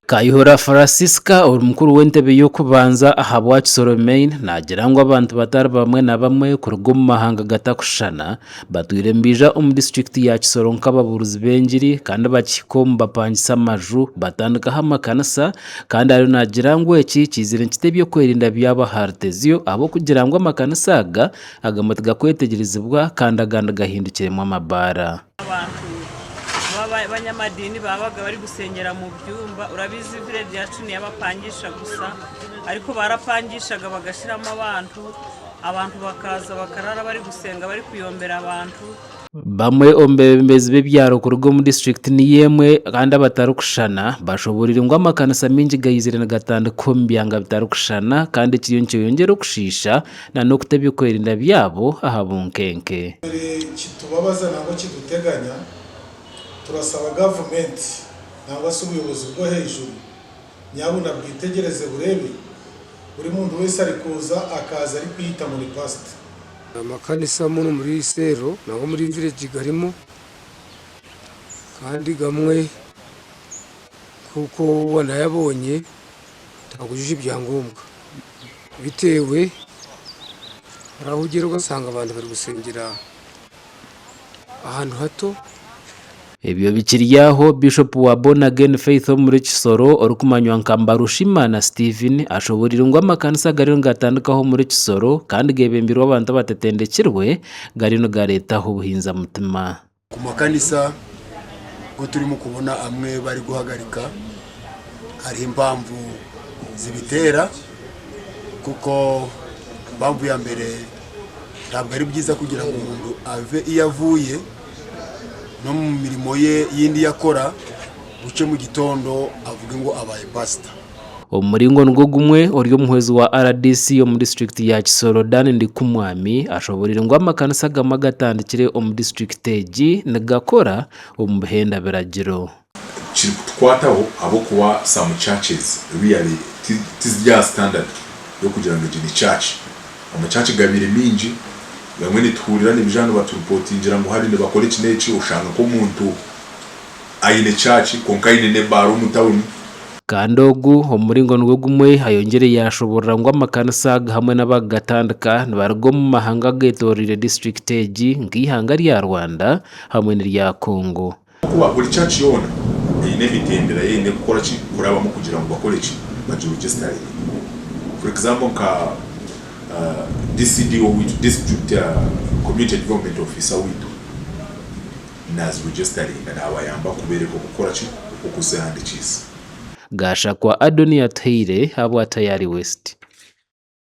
Kayihura Francisca ori mukuru w'entebe y'okubanza ahabwa Kisoro Main naagira ngu abantu batari bamwe na bamwe kuruga omu mahanga gatakushushana batwire nibaija omu disiturikiti ya Kisoro nk'ababuurizi b'engiri kandi bakihika omu bapangisa amaju batandikaho amakanisa kandi ariyo naagira ngu eki kiizire nikita eby'okwerinda byabo aha rutezyo ahabw'okugira ngu amakanisa aga agamwe tigakwetegyerezibwa kandi agandi gahindukiremu amabaara. Abantu b'abanyamadiini babaga bari gusengera mu byumba, urabizi village yacu ni iy'abapangisha gusa, ariko barapangishaga bagashiramo abantu, abantu bakaza bakarara bari gusenga bari kuyombera abantu. Bamwe omu beebembezi b'ebyaro kuruga omu disiturikiti niyo emwe kandi abatarikushushana bashoboreire ngu amakanisa maingi gaizire nigatandika omu byanga bitarikushushana kandi ekiriyo nikyeyongyera okushiisha n'okuta eby'okwerinda byabo aha bunkenke. Kitubabaza nangwa kiduteganya, turasaba gavumenti nangwa si obuyobozi bw'aheijuru nyabuna bwitegyereze bureebe buri muntu wese arikuuza akaaza arikwiyita ngu ni pasita. Amakanisa muno omuri Iseero nangwa omuri village garimu kandi gamwe nk'oku wanayabonye tigujuje ebyangombwa bitewe hariho ahu ogyenda ogasanga abantu bari gusengyera ahantu hato. Ebyo bikiri aho, Bishop wa Born Again Faith omuri Kisoro orikumanywa nka Mbarushimana Stephen ashoboreire ngu amakanisa agariyo nigatandikaho omuri Kisoro kandi gebembirwe abantu abatetendekirwe gariyo nigareetaho obuhinza mutima. Ku makanisa agu turimu kubona amwe barikuhagarika hariho empamvu zibiteera kuko empamvu ya mbere ntabwo ari byiza kugira ngu omuntu ave iyo avuye n'omu mirimo ye yindi ei akora bukye omu gitondo avuge ngu abaye pasita. Omu muringo nigwo gumwe, ori omuhwezi wa rdc omu disiturikiti ya Kisoro Dan Ndikumwami ashoboreire ngu amakanisa agamwe agatandikire omu disiturikiti egi nigakora omu buhenda biragiro. Kirikutukwataho ahabw'okuba some churches really tiziri aha standard y'okugira ngu egi ni church. Ama church gabaire maingi, gamwe nituhurira nibaija hanu baturipotingira ngu hanu nibakora eki n'eki oshanga nk'omuntu aine church kwonka aine n'ebaara omu tawuni. Kandi ogu omu muringo nigwo gumwe ayongyire yaashoboorora ngu amakanisa aga hamwe n'abarikugatandika nibaruga omu mahanga ageetoreire disiturikiti egi nk'eihanga rya Rwanda hamwe n'erya Congo. Ahabw'okuba buri church yoona eine emitendera ei eine kukora ki? Kurabamu kugira ngu bakore ki? Bagiregisteringe. For example nka DCDO waitu, District Community Development Officer waitu, naziregisteringa, nabayamba kubereka okukora ki? Okuzihandikiisa. Gashakwa Adonia Atuhaire ahabwa Tayari West.